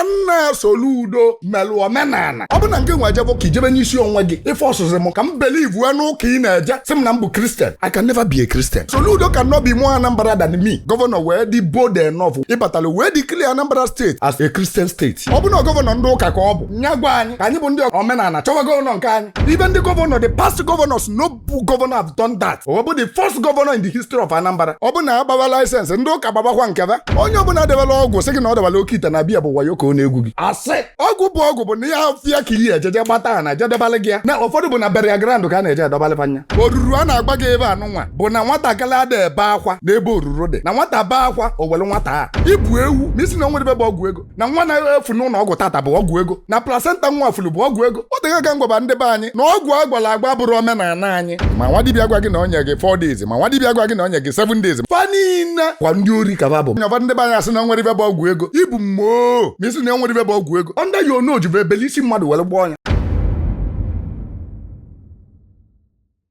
Nna nna Soludo melụ omenala. Ọ bụ na nke nwe jebe ka ijebe n'isi onwe gị, ife ọsụsụ m ka m believe wee n'ụka ị na-eje, sị m na m bụ Christian. I can never be a Christian. Soludo cannot be more Anambra than me. Gọvanọ wee dị bold enough ịbatala wee declare Anambra State as a Christian state. Ọ bụ na gọvanọ ndị ụka ka ọ bụ, nya gwa anyị ka anyị bụ ndị omenala chọwa gọvanọ nke anyị. Even ndị gọvanọ, the past governors, no governor have done that. Ọ bụ the first governor in the history of Anambra. Ọ bụ na agbawa license, ndị ụka gbabakwa nke ba. Onye ọbụla debela ọgwụ sị gị na ọ debela oke ite na biya bụ wayo ka ọ na-egwu gị. Asị ọgwụ bụ ọgwụ bụ na ya afịa ka iyi ejeje gbata na jedebala gị ya na ụfọdụ bụ na burial ground ka a na-eje edọbalịfa anya. Oruru a na-agba gị ebe anụnwa bụ na nwatakịrị ada ebe akwa n'ebe oruru dị, na nwata bee akwa, o were nwata a ibu ewu ma isi na o nwere ebe bụ ọgwụ ego, na nwa na-efu n'ụlọ ọgwụ tata bụ ọgwụ ego, na placenta nwa fulu bụ ọgwụ ego. O tego ka ngwaba ndị be anyị na ọgwụ agwara agwa bụrụ omenala anyị. Ma nwa dibịa gwa gị na o nye gị 4 days, ma nwa dibịa gwa gị na o nye gị 7 days, fa niile kwa ndị ori ka fa bụ. Ụfọdụ ndị be anyị asị na o nwere ibe bụ ọgwụ ego, ibu mmụọ ma isi na o nwere ibe bụ ọgwụ ego. Under your nose bụ ebele isi mmadụ were gbọọ ya.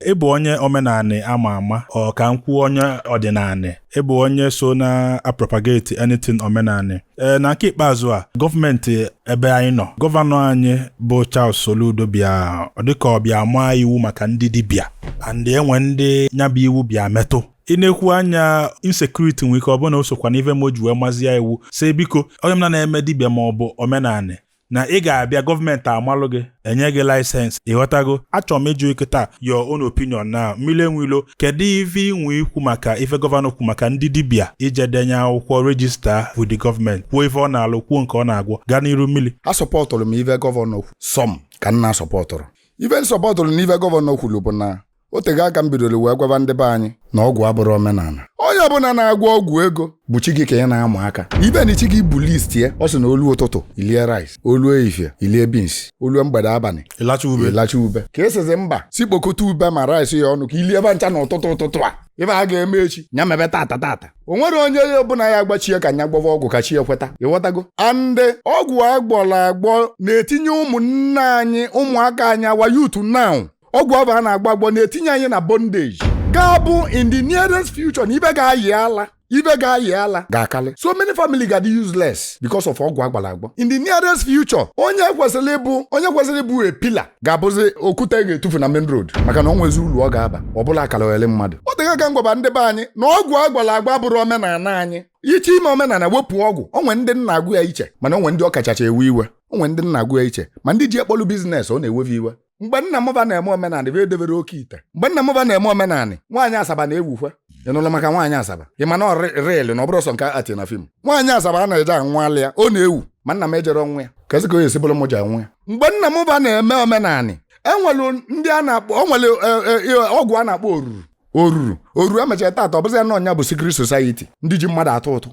Ị bụ onye omenanị ama ama, ọ ka m kwuo onye ọdịnanị. Ị bụ onye so na a-propagate anything omenanị. Ee, na nke ikpeazụ a, gọọmenti ebe anyị nọ, gọvanọ anyị bụ Charles Soludo bịa, ọ dịka ọ bịa maa iwu maka ndị dibịa, and enwe ndị nya bụ iwu bịa metụ. Ị na-ekwu anya insecurity nwere ike ọ bụ na o sokwa n'ife ma o ji wee mazie iwu sị biko onye m na-eme dibịa ma ọ bụ omenanị na ị ga-abịa gọọmenti amalụ gị, enye gị license. Ịghọtago? Achọrọ m ịjụ kịta your own opinion na Mmili Enweilo, kedu ife inwe ikwu maka ife gọvanọ kwu maka ndị dibịa ije denye akwụkwọ register with the gọọmenti, kwuo ife ọ na-alụ, kwuo nke ọ na-agwọ? Gaa n'iru, Mmili. Asọpọtụrụ m ife gọvanọ kwu sọm ka nna asọpọtụrụ ife nsọpọtụrụ n'ife gọvanọ kwuru bụ na o tego aka m bidoro wee gwaba ndị be anyị na ọgwụ abụrụ omenala. Onye ọbụla na-agwọ ọgwụ ego bụ chi gị ka ya na-amụ aka ibe na chi gị bụ list ya. Ọ sị na olu ụtụtụ ilie rice, olu ehihie ilie beans, olu mgbede abalị ịlacha ube. Ịlacha ube ka esizi mba si kpokọta ube ma rice ya ọnụ ka ilie ebe ncha n'ụtụtụ ụtụtụ a. Ibe a ga-eme echi nya mebe tata tata. O nwere onye ọbụla ya agbachie ka nya gbọva ọgwụ ka chi ekweta. Ịghọtago? Andị ọgwụ agbọrọ agbọ na-etinye ụmụnne anyị, ụmụaka anyị, our youth now. Ọgwụ ọbụ a na-agbọ agbọ na-etinye anyị na bondage ga-abụ in the nearest future na ibe ga-ayị ala, ibe ga-ayị ala ga-akalị. So many family ga-adị useless because of ọgwụ agbara agbọ. In the nearest future, onye kwesịrị ịbụ a pillar ga-abụzi okwute ga-etufu na main road, maka na o nwezi uru ọ ga-aba ọ bụla akara oghele mmadụ. O tego ka ngwaba ndị be anyị na ọgwụ agbara agba bụrụ omenala anyị. Iche ime omenala, wepụ ọgwụ. Onwe ndị nna agụ ya iche, mana onwe ndị ọ kachacha ewe iwe. Onwe ndị nna agụ ya iche, ma ndị ji ekpolu business ọ na-ewevi iwe. Mgbe nna m ba na-eme omenala bụ edebere oke ite. Mgbe nna m ba na-eme omenala, nwaanyị Asaba na-ewukwe. Ị nụrụ maka nwaanyị Asaba? Ị ma na ọ real, na ọ bụrụ sọ nke ati na film. Nwaanyị Asaba a na-eje anwụ alị ya, ọ na-ewu, ma nna m ejere ọnwụ ya ka ezi ka o esi bụrụ m ji anwụ ya. Mgbe nna m ba na-eme omenala, enwere ndị a na-akpọ, o nwere ọgwụ a na-akpọ oruru. Oruru oruru emechara tata ọ bụzi ya na ọnya bụ secret society ndị ji mmadụ atụ ụtụ.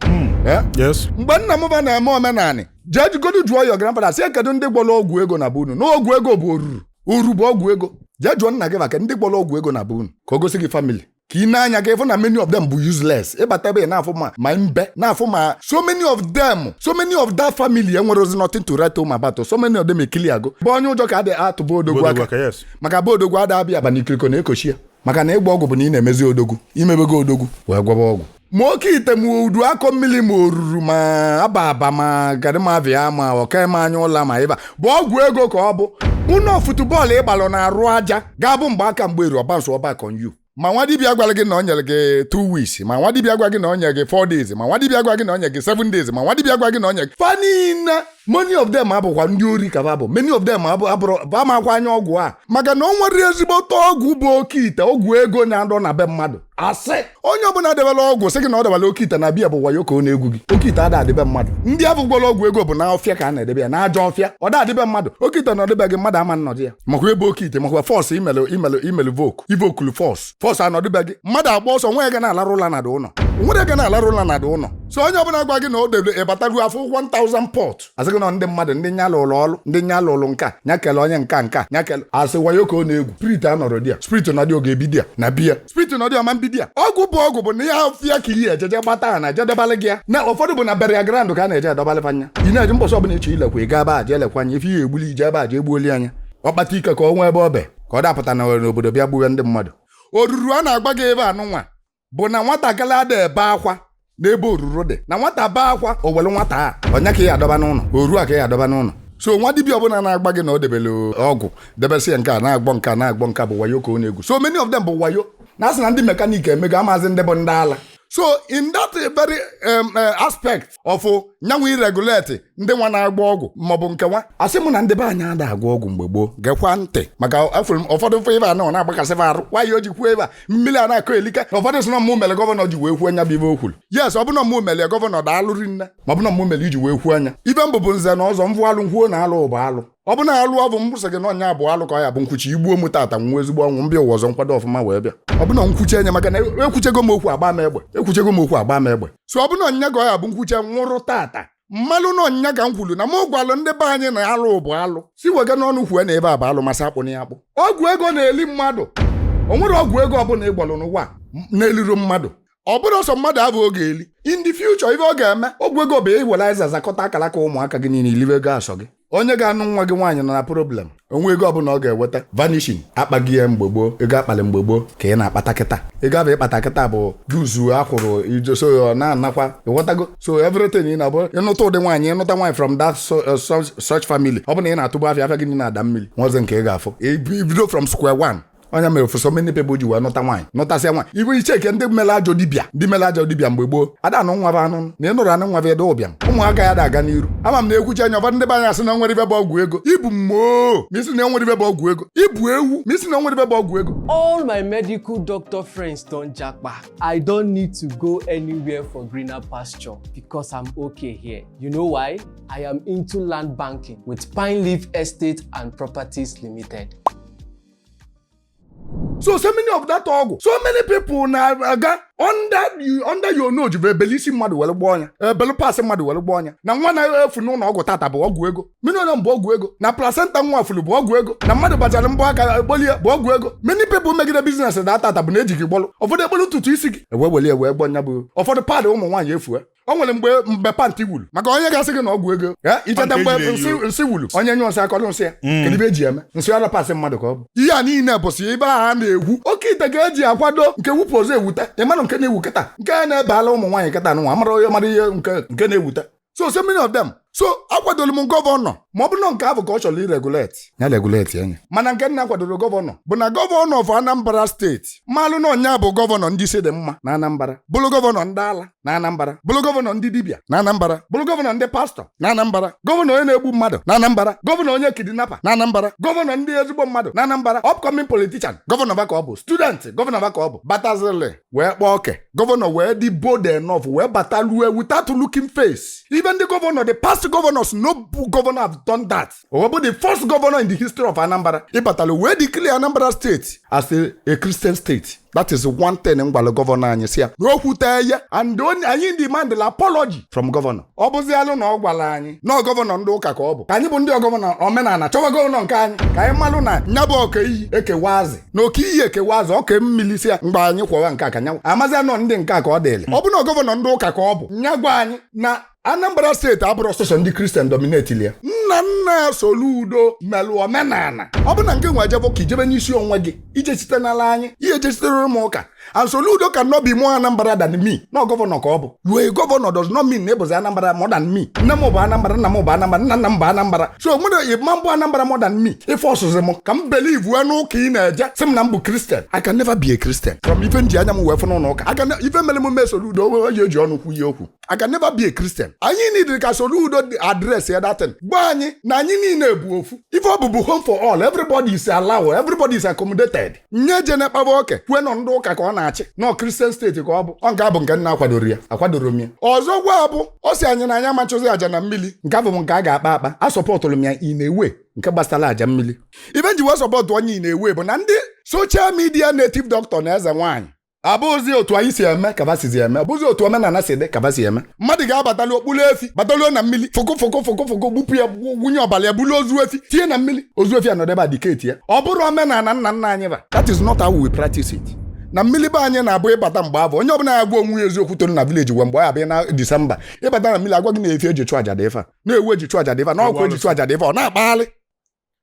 Yes. Mgbe nna m ba na-eme omenala, jee jigodu jụọ your grandfather sị kedu ndị gwọrọ ọgwụ ego na be unu, na ọgwụ ego bụ oruru. Uru bụ ọgwụ ego. Jee jụọ nna gị maka ndị gwọrọ ọgwụ ego na be unu ka o gosi gị family, ka ị na-anya ka ịfụ na many of them bụ useless. Ịbata ebe ị na-afụ ma mbe na-afụ ma so many of them, so many of that family enwere ozi nothing to write home about. So many of them ekili ago bụ onye ụjọ ka adị atụba odogwu aka. Maka bụ odogwu ada abịa abalị ikiriko na-ekochi ya, maka na ịgba ọgwụ bụ na ị na-emezi odogwu, imebego odogwu wee gwọba ọgwụ, ma oke ite, ma udu akọ mmiri, ma oruru, ma aba aba, ma gadịmavia, ma ọkema anya ụla, ma ịba bụ ọgwụ ego ka ọ bụ ụnọ football ịgbalụ na-arụ aja ga-abụ mgbe aka mgbe eru ọbansụ ọba on you. Ma nwa dibịa gwara gị na o nyere gị 2 weeks, ma nwa dibịa gwa gị na o nyere gị 4 days, ma nwa dibịa gwa gị na o nyere gị 7 days, ma nwa dibịa gwa gị na o nyere gị, fa niile, many of them abụkwa ndị ori ka fa bụ. Many of them abụ abụrụ amakwa anya ọgwụ a, maka na o nwere ezigbote ọgwụ bụ oke ite, ọgwụ ego na-adọ na be mmadụ. Asị onye ọbụla debela ọgwụ sị gị na ọ debela oke ite na biya bụ wayo ka ọ na-egwu gị. Oke ite ada adịbe mmadụ. Ndị afọ gwọrọ ọgwụ ego bụ na ọfịa ka a na-edebe ya, na ajọ ọfịa. Ọ da adịbe mmadụ. Oke ite na ọdịbe gị, mmadụ ama nnọdụ ya, makwa ebe oke ite, makwa force imelu imelu imelu voku ivokulu force force anọdịbe gị, mmadụ agba ọsọ nwe ga na-alarụ ụla na ụlọ, nwere ga na-alarụ ụla na ụlọ. So onye ọbụla gwa gị na o debe ịbataruo afọ 1000 pot, asị gị na ndị mmadụ ndị nya lụrụ ọrụ, ndị nya lụrụ nka, nya kele onye nka nka nya kele, asị wayo ka ọ na-egwu. Spirit anọrọ di ya, spirit nọdị oge ebi di ya na biya, spirit nọdị ọma mbi di ya. Ọgwụ bụ ọgwụ bụ na ya afịa ka iyi ejeje gbata na jedebali gị ya na ụfọdụ bụ na burial ground ka a na-eje edọbalị anya. Ị na-eji mbọsị ọbụla ịchọ ilekwa, ị gaa ebe a jee lekwa anya ife ihe egbuli ije ebe a jee gbuoli anya. Ọ kpata ike ka ọ nwee ebe ọ be ka ọ dapụta na n'obodo bịa gbuwe ndị mmadụ. Oruru a na-agba gị ebe anụnwa bụ na nwatakịrị ada ebe akwa. N'ebe oruru dị na nwata bee akwa, o welu nwata a, ọnya ka ya adọba n'ụlọ, oru a ka ya adọba n'ụlọ. So nwa dibịa ọbụla na-agba gị na o debere ọgwụ, debesị ya, nke a na-agbọ, nke a na-agbọ, nke a bụ wayo ka ọ na-egwu. So many of them bụ wayo na asị na ndị mechanic emego amazi ndị bụ ndị ala. So in that very aspect of nyanwa iregulate ndị nwa na-agba ọgwụ maọbụ nke nwa, asị m na ndị be anyị ada agwọ ọgwụ mgbe gboo. Gekwa ntị, maka afụrụ m ụfọdụ mfe ebe a na ọ na-agbakasị arụ nwaanyị o ji kwuo ebe a mmiri a na-akọ elike, na ụfọdụ sị na mụ mere governor ji wee kwuo anya bụ ibe o kwuru. Yes, ọ bụ na mụ mere governor, daalụrị nne, ma ọ bụ na mụ mere iji wee kwuo anya ibe mbụ bụ nze na ọzọ mvụ alụ nkwuo na alụ bụ alụ. Ọ bụ na alụ ọ bụ m sị gị na ọnya bụ alụ ka ọ ya bụ nkwuchi igbuo m tata, nwa ezigbo ọnwụ mbịa ụwa ọzọ nkwado ọfụma wee bịa. Ọ bụ na nkwuchi anya, maka na ekwuchego m okwu agba m egbe, ekwuchego m okwu agba m egbe. So ọ bụ na ọnya ka ọ ya bụ nkwuche nwụrụ tata, mmalụ na ọnya ka m kwuru na mụ gwalụ ndị be anyị na alụ bụ alụ, si wega n'ọnụ kwue na ebe a bụ alụ, masị akpụ na ya akpụ. Ọgwụ ego na-eli mmadụ. O nwere ọgwụ ego ọbụla ịgbalụ n'ụwa na-eliru mmadụ. Ọ bụrụ ọsọ mmadụ abụ oge eli in the future, ife ọ ga-eme ọgwụ ego bụ iweliza zakọta akara aka ụmụaka gị niile, ilibe ego asọ gị. Onye ga-anụ nwa gị nwaanyị nọ na problem, onwe ego ọbụla ọ ga-eweta vanishing akpaghị ya. Mgbe gboo, ego akpali mgbe gboo ka ị na-akpata kịta. Ego abụ ịkpata kịta bụ duzu akwụrụ ijo, so ọ na-anakwa, ịghọtago? So everything ị na-abụ ịnụta ụdị nwaanyị, ịnụta nwaanyị from that such family, ọ bụ na ị na-atụbu afịa, afịa gị na-ada mmiri nwaọzọ nke ị ga-afụ ibido from square one. Onye mere for so many people ji wee nụta nwaanyị, nụtasịa nwaanyị ibu icheke ndị mere ajọ dibịa, ndị mere ajọ dibịa mgbe gboo ada anụ nwa bụ anụ na ịnụrụ anụ nwa bụ ede ụbịam, ụmụaka ya da-aga n'iru. Ama m na ekwuchi anya, ụfọdụ ndị be anyị asị na nwere ibe bụ ọgwụ ego ibu mmụọ, ma isi na enwere ibe bụ ọgwụ ego ibu ewu, ma isi na enwere ibe bụ ọgwụ ego. All my medical doctor friends don japa. I don't need to go anywhere for greener pasture because I'm okay here. You know why? I am into land banking with Pine Leaf Estate and Properties Limited. So many of that ọgwụ, so many people na-aga under your nose bụ ebele isi mmadụ were gbaa ọnya, ebele pasị mmadụ were gbaa ọnya, na nwa na-efu n'ụlọ ọgwụ tata bụ ọgwụ ego, mmiri onye bụ ọgwụ ego, na placenta nwa furu bụ ọgwụ ego, na mmadụ bachara mbọ aka ekpolie bụ ọgwụ ego. Many people megide business da tata bụ na eji gị gbọlụ ụfọdụ ekpolu ntutu isi gị ewe weli wee gbọ nya, bụ ụfọdụ padị ụmụ nwaanyị efue. O nwere mgbe pant wulu maka onye ga-asị gị na ọgwụ ego ya icheta mgbe Pant ejiri nsị eyi. Nsị wulu onye nyụọ nsị akọrọ nsị ya, kedu ebe eji eme nsị ọrụ pasị mmadụ ka ọ bụ? Ihe a niile bụsị ebe a na-egwu oke ite ka eji akwado nke wupụ ọzọ ewute. Ịmanụ nke na-ewu kịta, nke a na-ebala ụmụ nwaanyị kịta nwa amara onye mara ihe nke na-ewute. So many of them. So akwadoro m governor, ma ọ bụrụ na nke ahụ ka ọ chọrọ iregulate ya, regulate enye. Mana nke nna kwadoro governor bụ na governor of Anambra State malụ na ọnya bụ governor ndị isi dị mma na Anambra, bụrụ governor ndị ala na Anambra, bụrụ governor ndị dibịa na Anambra, bụrụ governor ndị pastọ na Anambra, governor onye na-egbu mmadụ na Anambra, governor onye kidnapper na Anambra, governor ndị ezigbo mmadụ na Anambra, upcoming politician, governor ba ka ọ bụ student, governor ba ka ọ bụ batazili wee kpọọ oke governor wee dị bold enough wee bata lue without looking face. Even the governor, the past governors, no governor have done that. O bụ the first governor in the history of Anambra ịbatala wee declare Anambra State as a Christian state. That is one thing m gwara governor anyị, si ya na o kwute ya and anyị demand the apology from governor. Ọ bụzialụ na ọ gwara anyị na governor ndị ụka ka ọ bụ, ka anyị bụ ndị governor omenala chọwa governor nke anyị, ka anyị malụ na nya bụ oke iyi ekewa azị na oke iyi ekewa azị oke mmiri, si ya mgbe anyị kwọwa nke a ka nya amazia nọ ndị nke a ka ọ dịrị. Ọ bụ na governor ndị ụka ka ọ bụ, nya gwa anyị na Anambra State abụrụ ọsọsọ ndị Christian dominate ya. Nna nna Soludo melụ omenala. Ọ bụ na nke nwe jebụ ka ijebe n'isi onwe gị ije site n'ala anyị ihe je sitere ụmụ ụka, and Soludo cannot be more Anambra than me. No governor ka ọ bụ. You a governor does not mean na ịbụzi Anambra more than me. Nne m bụ Anambra, nna m bụ Anambra, nna nna m bụ Anambra. So nwere ịma mbụ Anambra more than me. Ife ọsụzụ m ka m believe wee n'ụka ị na-eje sị m na m bụ Christian. I can never be a Christian from ife m ji anya m wee fụ n'ụlọ ụka. I can ife mere m mee Soludo o ji eji ọnụ kwu ya okwu. I can never be a Christian. Anyị need ka Soludo address ya that thing, gwa anyị na anyị niile bụ ofu. Ife ọ bụbu home for all, everybody is allowed, everybody is accommodated. Nye je na-ekpaba oke kwue nọ ndị ụka ka ọ na-achị nọ Christian state ka ọ bụ. Ọ nke a bụ nke nna akwadoro ya, akwadoro m ya. Ọzọ gwa bụ ọ sị anyị na anyị amachụzi aja na mmiri. Nke abụ m nke a ga-akpa akpa, asupportụrụ m ya in a way. Nke gbasara aja mmiri, ibe nji wee support onye ị na-ewe bụ na ndị social media native doctor na eze nwaanyị abụghịzi otu anyị si eme ka ba sizi eme, ọbụzi otu omenala si dị ka ba si eme. Mmadụ ga-abatali okpuru efi, bataluo na mmiri, foko foko foko foko, gbupụ ya, wunye ọbara ya, bulu ozu efi tinye na mmiri, ozu efi anọdụ ebe a diketi ya. Ọ bụrụ omenala nna nna anyị ba, that is not how we practice it. Na mmiri be anyị na-abụ ịbata mgbe abụ onye ọbụla ya gwa onwe ya eziokwu toro na village wee mgbe ọ ya abịa na Disemba ịbata na mmiri, agwa gị na efi eji chụ aja dị ife a, na-ewu eji chụ aja dị ife a, na ọkụ eji chụ aja dị ife a, ọ na-akpaghalị.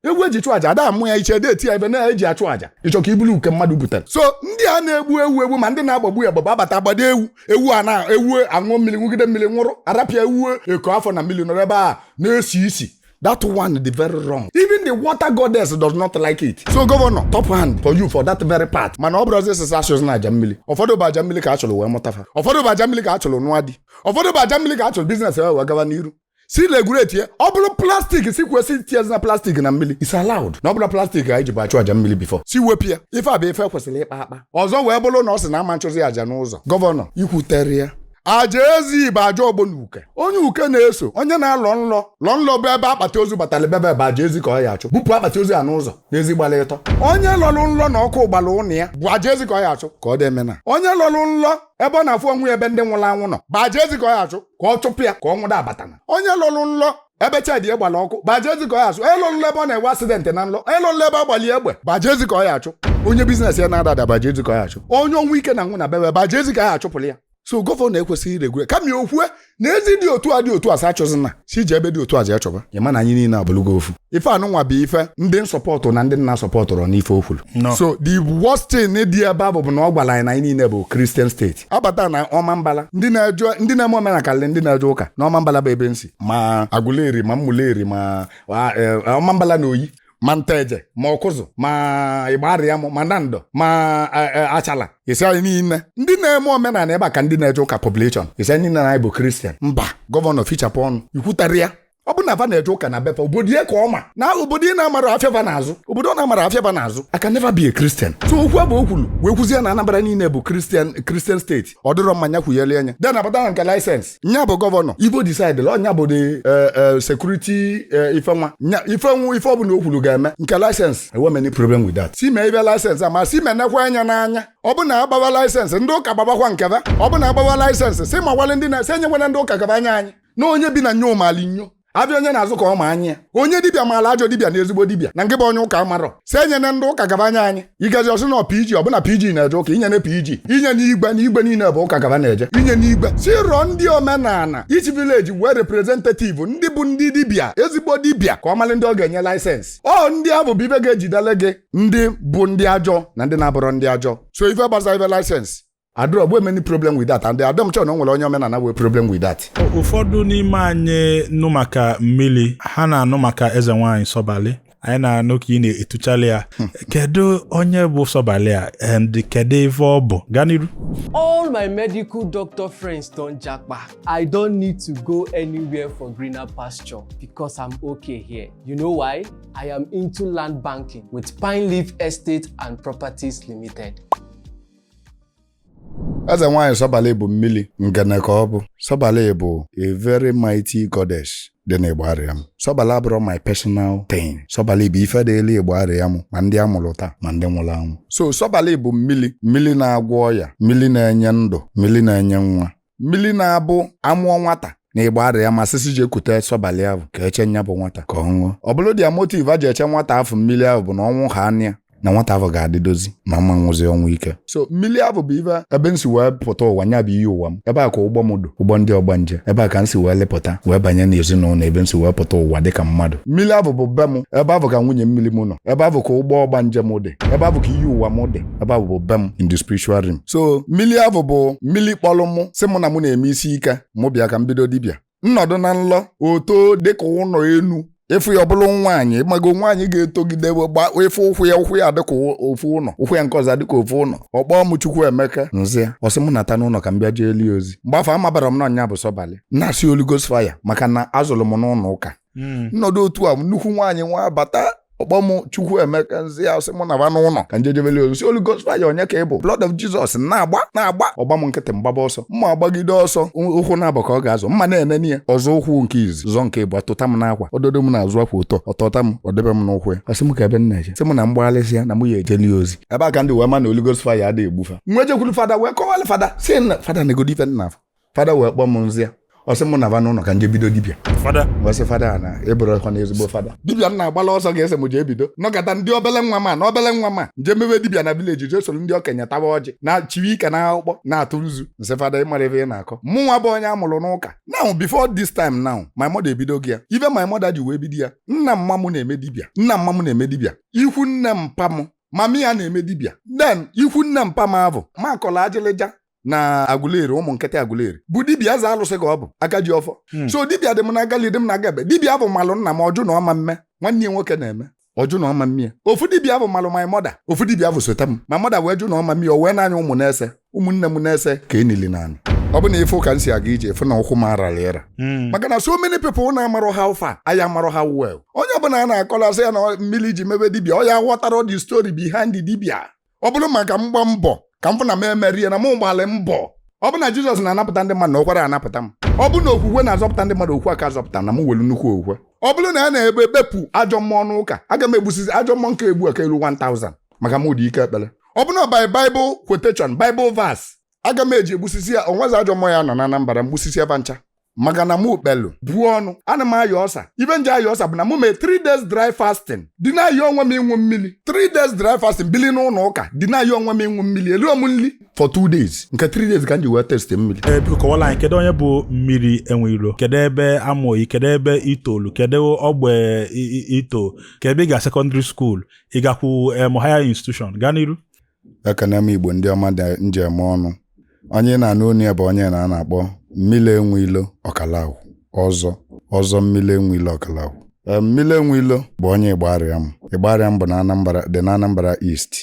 Ewu eji chụ aja ada amụ ya iche ede eti ya ebe na-eji achụ aja ịchọ ka ibulu uke mmadụ butere. So ndị a na-egbu ewu egbu ma ndị na-agbagbu ya gbagba abata agbado ewu ewu a na ewu aṅụ mmiri nwugide mmiri nwụrụ arapịa ewu eko afọ na mmiri nọrọ ebe a na-esi isi. That one dị very wrong. Even the water goddess does not like it. So governor, top hand for you for that very part. Mana ọ bụrụzi sịsị asụsụ na aja mmiri. Ụfọdụ bụ aja mmiri ka a chọrọ wee mụtafa. Ụfọdụ bụ aja mmiri ka a chọrọ nụọ di. Ụfọdụ bụ aja mmiri ka a chọrọ business wee gawa n'iru. Si regulate ya, ọ bụrụ plastic si kwesị tinye na plastic na mmiri is allowed. Na ọ bụrụ plastic anyị ji bụ achụ aja mmiri before. Si wepụ ya. Ife a bụ ife kwesịrị ịkpa akpa. Ọzọ wee bụrụ na ọ sị na ama nchụzi aja n'ụzọ. Governor, ikwutere ya. Aja ezi bụ aja ọgbọ na uke. Onye uke na-eso onye na-alọ nlọ lọ nlọ bụ ebe akpati ozu batara bebe bụ aja ezi ka ọ ya achụ bupụ akpati ozu ya n'ụzọ n'ezi gbara ịtọ. Onye lọrụ nlọ na ọkụ gbara ụnụ ya bụ aja ezi ka ọ ya achụ ka ọ dị emena. Onye lọrụ nlọ ebe ọ na-afụ onwe ya ebe ndị nwụrụ anwụ nọ bụ aja ezi ka ọ ya achụ ka ọ chụpụ ya ka ọ nwụda abatana. Onye lọrụ nlọ ebe chedi gbara ọkụ bụ aja ezi ka ọ ya achụ. Onye lọrụ nlọ ebe ọ na-enwe accident na nlọ, onye lọrụ nlọ ebe ọ gbali egbe bụ aja ezi ka ọ ya achụ. Onye business ya na-ada ada bụ aja ezi ka ọ ya achụ. Onye ọnwụ ike na nwụ na bebe bụ aja ezi ka ya achụpụrụ ya. So governor ekwesịghị iregure kama ya okwue na ezi dị otu a dị otu a sa achụzina si ji ebe dị otu a ji achọba ịma na anyị niile abụlụgo ofu. Ife anụnwa bụ ife ndị nsọpọtụ na ndị nna sọpọtụrụ n'ife o kwuru. No. So the worst thing dị ebe ahụ bụ na ọ gwara anyị na anyị niile bụ Christian state. Abata na ọma mbala ndị na-eje ndị na-eme omenala karịrị ndị na-eje ụka na ọma mbala bụ ebe nsi ma agụleri ma mmuleri ma ọma mbala na oyi ma nteje ma ọkụzụ ma ịgbarịamụ ma nando ma achala isi anyị niile ndị na-eme omenala ebe a ka ndị na-eje ụka population isi anyị niile na anyị bụ Christian. Mba, governor fichapụ ọnụ ikwutarị ya. Ọ bụ na va na-eje ụka na befa obodo ya ka ọ ma na obodo ị na-amara afịa n'azụ obodo ọ na-amara afịa n'azụ. I can never be a Christian. So okwu abụ o kwuru wee kwuzie na Anambra niile bụ Christian state ọ dịrọ mmanya kwunyere anya den abata na nke license nya bụ governor Igbo decide ọnya bụ the security ifenwa ifenwu ife ọbụla o kwuru ga-eme nke license. Enwe many problem with that. Si mee ibe license a ma si menekwa anya n'anya ọ bụ na agbawa license ndị ụka gbabakwa nkebe ọ bụ na agbawa license si ma wale ndị na-esi enyekwana ndị ụka gaba anya anyị na onye bi na nyo mali nyo abịa onye na-azụ ka ọ ma anya ya onye dibịa maala ajọ dibịa na ezigbo dibịa na nke bụ onye ụka marọ si enyene ndị ụka gaba anya anyị igazi ọsị na PG ọ bụna PG na-eje ụka inyene PG inye n'igwe na igwe niile bụ ụka gaba na-eje inye n'igwe si rọọ ndị omenala each village wee representative ndị bụ ndị dibịa ezigbo dibịa ka ọ malị ndị ọ ga-enye license ọ ndị ahụ bụ ibe ga-ejidele gị ndị bụ ndị ajọ na ndị na-abụrọ ndị ajọ. So ife gbasara ife license adịrọ bụ many problem with that and adọm chọ na o nwere onye omenala wee problem with that. Ụfọdụ n'ime anyị nụ maka mmiri ha na-anụ maka eze nwaanyị Sọbalị anyị na-anụ ka ị na-etuchalị ya. Kedu onye bụ Sọbalị a and kedu ife ọ bụ? Gaa n'iru. All my medical doctor friends don japa. I don't need to go anywhere for greener pasture because I'm okay here. You know why? I am into land banking with Pine Leaf Estate and Properties Limited. Eze nwaanyị Sọbalị bụ mmiri ngene ka ọ bụ. Sọbalị bụ a very mighty goddess dị n'Igbo-Arịam. Sọbalị abụrụ my personal thing. Sọbalị bụ ife dị elu Igbo-Arịam ma ndị amụrụ taa ma ndị nwụrụ anwụ. So Sọbalị bụ mmiri, mmiri na-agwọ ọya, mmiri na-enye ndụ, mmiri na-enye nwa, mmiri na-abụ amụọ nwata na Igbo-Arịam ma sisi ji ekute Sọbalị ahụ ka eche nya bụ nwata ka ọ ṅụọ. Ọ bụrụ dia motive a ji eche nwata afụ mmiri ahụ bụ na ọnwụ ha anya na nwata ahụ ga-adịdozi ma mma nwụzi ọnwụ ike. So mmiri ahụ bụ ife ebe m si wee pụta ụwa nya bụ iyi ụwa m ebe a ka ụgbọ m dụ ụgbọ ndị ọgbanje ebe a ka m si wee lepụta wee banye n'ezinụlọ ebe m si wee pụta ụwa dịka mmadụ. Mmiri ahụ bụ be m ebe ahụ ka nwunye mmiri m nọ ebe ahụ ka ụgbọ ọgbanje m dị ebe ahụ ka iyi ụwa m dị ebe ahụ bụ be m in the spiritual realm. So mmiri ahụ bụ mmiri kpọrọ mụ sị mụ na mụ na-eme isi ike mụ bịa ka m bido dibịa nnọdụ na nlọ oto dịka ụlọ enu ịfụ ya ọ bụrụ nwaanyị mago nwaanyị ga-etogide gba ịfụ ụkwụ ya dịka ofu ụlọ ụkwụ ya nke ọzọ dịka ofu ụlọ ọ kpọọ m Chukwuemeka nzi ya ọ sị m nata n'ụlọ ka m bịa jee lie ozi mgbe afọ amabara m na ọnya bụ Sọbalị na-asị Holy Ghost fire maka na azụrụ m n'ụlọ ụka nnọdụ otu a nnukwu nwaanyị nwa bata ọkpọ m Chukwuemeka nzi ya sị mụ naba n'ụlọ ka njejebele ozi Holy Ghost fire onye ka ị bụ blood of Jesus na-agba na-agba ọgba m nkịtị mgbaba ọsọ mma agbagide ọsọ ụkwụ na-abụ ka ọ ga-azọ mma na-enene ya ọzọ ụkwụ nke izi zọ nke ịbụ atụta m n'akwa ododo m na-azụ akwa ụtọ ọtọta m ọdebe m n'ụkwụ ya ọsị m ka ebe m na-eje sị m na mgbaghalịsị ya na mụ ya ejeli ozi ebe a ka ndị wee ma na Holy Ghost fire adịghị egbufa nwa ejekwuru fada wee kọwalị fada si na fada na-egodo ife nna afọ fada wee kpọọ m nzi ya Ọ sị mụ na va n'ụlọ ka nje bido dibịa. Fada. Ngwasị fada na ịbụrụ na ezigbo fada dibịa m na-agbala ọsọ ga-ese m jee bido nọkọta ndị obele nwa ma na obele nwa ma nje mewe dibịa na village, jee soro ndị okenye tawa ọjị na chiwe ike na akpụkpọ na-atụ nzu. Nsị fada, ịmara ebe ị na-akọ? Mụ nwa bụ onye a mụrụ n'ụka. Now, before this time now, my mother ebido gị ya. Ife my mother ji wee bido ya, nna mma m na-eme dibịa, nna mma m na-eme dibịa, ikwu nne mpa m, mami ya na-eme dibịa, then ikwu nne mpa m avụ makọla ajịlịja na Aguleri, ụmụ nkịtị Aguleri bụ dibịa eze alụsị ka ọ bụ aka ji ọfọ. So dibịa dị m n'aka, dị m n'aka ebe dibịa bụ malụ nna m, ọjụ na ọma mme nwanne ya nwoke na-eme, ọjụ na ọma mmie. Ofu dibịa bụ malụ my mother, ofu dibịa bụ sote m. My mother wee jụ na ọma mmie, o wee na-anya ụmụ na-ese, ụmụnne m na-ese ka enili naanị. Ọ bụ na ife ụka m si aga ije, fụ na ụkwụ m arara ịra, maka na so many people na-amarọ how far anyị amarọ how well. Onye ọbụla a na-akọla asị ya na mmiri ji mebe dibịa, ọ ya ghọtara the story behind the dibịa. Ọ bụrụ maka mgba mbọ ka m fụ na m emerie na mụ gbalị mbọ, ọ bụ na Jizọs na-anapụta ndị mmadụ na okwere anapụta m. Ọ bụ na okwukwe na-azọpụta ndị mmadụ, okwu aka azọpụta na m welu nnukwu okwukwe. Ọ bụrụ na a na-ebe ekpepụ ajọ mmụọ n'ụka, aga m egbusizi ajọ mmụọ nke egbu aka elu 1000, maka m dị ike ekpere. Ọ bụ na by Bible quotation, Bible verse, aga m eji egbusisi ya onwezi ajọ mmụọ ya nọ na Anambra, mgbusisi ebe ncha, maka na mụ kpelu buo ọnụ. Ana m aya ọsa. Ibe nje aya ọsa bụ na mụ mee 3 days dry fasting, dị na-ayọ onwe m ịnwụ mmiri. 3 days dry fasting, bili n'ụlọ ụka, dị na-ayọ onwe m ịnwụ mmiri. Eluo m nli for 2 days, nke 3 days ka m ji wee test mmiri. Ee, biko kọwala anyị, kedu onye bụ Mmiri Enwe Ilo? Kedu ebe amụghị? Kedu ebe itoolu? Kedu ogbe ito? Kedu ebe ị ga secondary school? Ị gakwu higher institution? Gaa n'iru. Ekene m Igbo ndị ọma dị njem ọnụ. Onye na-anụ onu ya bụ onye na a na-akpọ Mmiri Enwe Ilo Ọkalahụ, ọzọ ọzọ Mmiri Enwe Ilo Ọkalahụ. Mmiri Enwe Ilo bụ onye Ịgbarịam. Ịgbarịam bụ na Anambra, dị na Anambra East.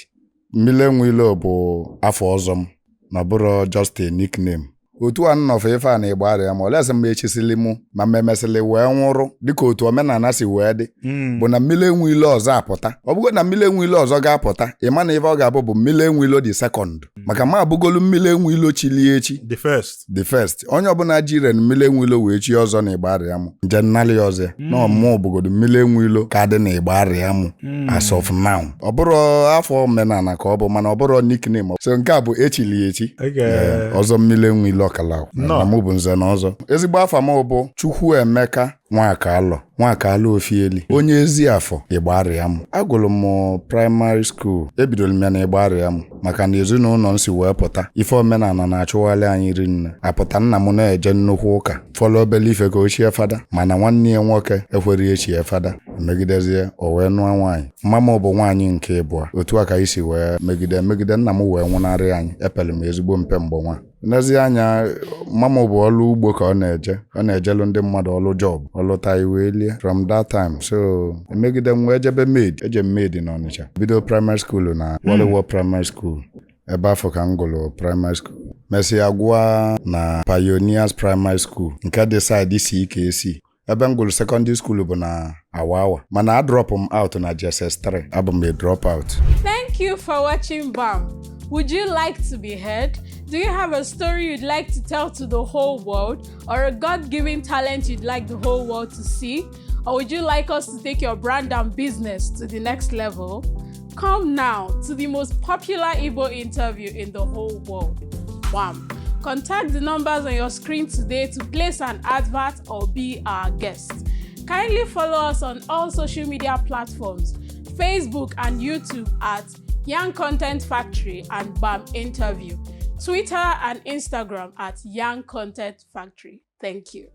Mmiri Enwe Ilo bụ afọ ọzọ m na ọ bụrụ just a nickname. Otu a nnọfọ ife a na Ịgbarịam, olesi mgbe echisili mụ ma m emesịrị wee nwụrụ, dịka otu omenala si wee dị, bụ na Mmiri Enwe Ilo ọzọ apụta. Ọ bụgo na Mmiri Enwe Ilo ọzọ ga-apụta, ịma na ife ọ ga-abụ bụ Mmiri Enwe Ilo the second, maka ma abụgolu Mmiri Enwe Ilo chilie echi. The first. The first. Onye ọbụla jire Mmiri Enwe Ilo wee chi ọzọ na Ịgbarịam, nje nnalị ọzọ ya na ọmụmụ bụgodo Mmiri Enwe Ilo ka dị na Ịgbarịam as of now. Ọ bụrụ afọ omenala ka ọ bụ, mana ọ bụrụ nickname, so nke a bụ echili echi. Ee, ọzọ Mmiri Enwe Ilo Ọkala. Nnọọ. Na mụ bụ nze na ọzọ. Ezigbo afa m bụ Chukwuemeka Nwakalọ, Nwakalọ Ofieli, onye ezi afọ Ịgbarịam. Agụrụ m primary school, ebidoro m ya na Ịgbarịam, maka na ezinụlọ m si wee pụta, ife omenala na-achụgharị anyị rinne. Apụta nna m na-eje nnukwu ụka, fọlọ obele ife ka ochie fada, mana nwanne ya nwoke ekwere echie fada, megidezie o wee nụọ nwaanyị. Mma m bụ nwaanyị nke ịbụọ. Otu a ka anyị si wee megide megide, nna m wee nwụnarị anyị. Epere m ezigbo mpe mgbe nwa. N'ezie anya, mma m bụ ọrụ ugbo ka ọ na-eje, ọ na-ejelu ndị mmadụ ọrụ job, ọlụta iwe lie from that time. So emegide m wee jebe maid, eje m maid n'Ọnịcha, bido primary school na Wọlịwọ Primary School. Ebe afọ ka m gụrụ primary school, mesịa gụọ na Pioneers Primary School nke dị side CKC. Ebe m gụrụ secondary school bụ na Awawa, mana a drop m out na JSS 3. Abụ m a drop out. Thank you for watching BAM. Would you like to be heard? Do you have a story you'd like to tell to the whole world, or a God given talent you'd like the whole world to see? Or would you like us to take your brand and business to the next level? Come now to the most popular Igbo interview in the whole world. BAM. Contact the numbers on your screen today to place an advert or be our guest. Kindly follow us on all social media platforms, Facebook and YouTube at Young Content Factory and BAM Interview, Twitter and Instagram at Young Content Factory. Thank you.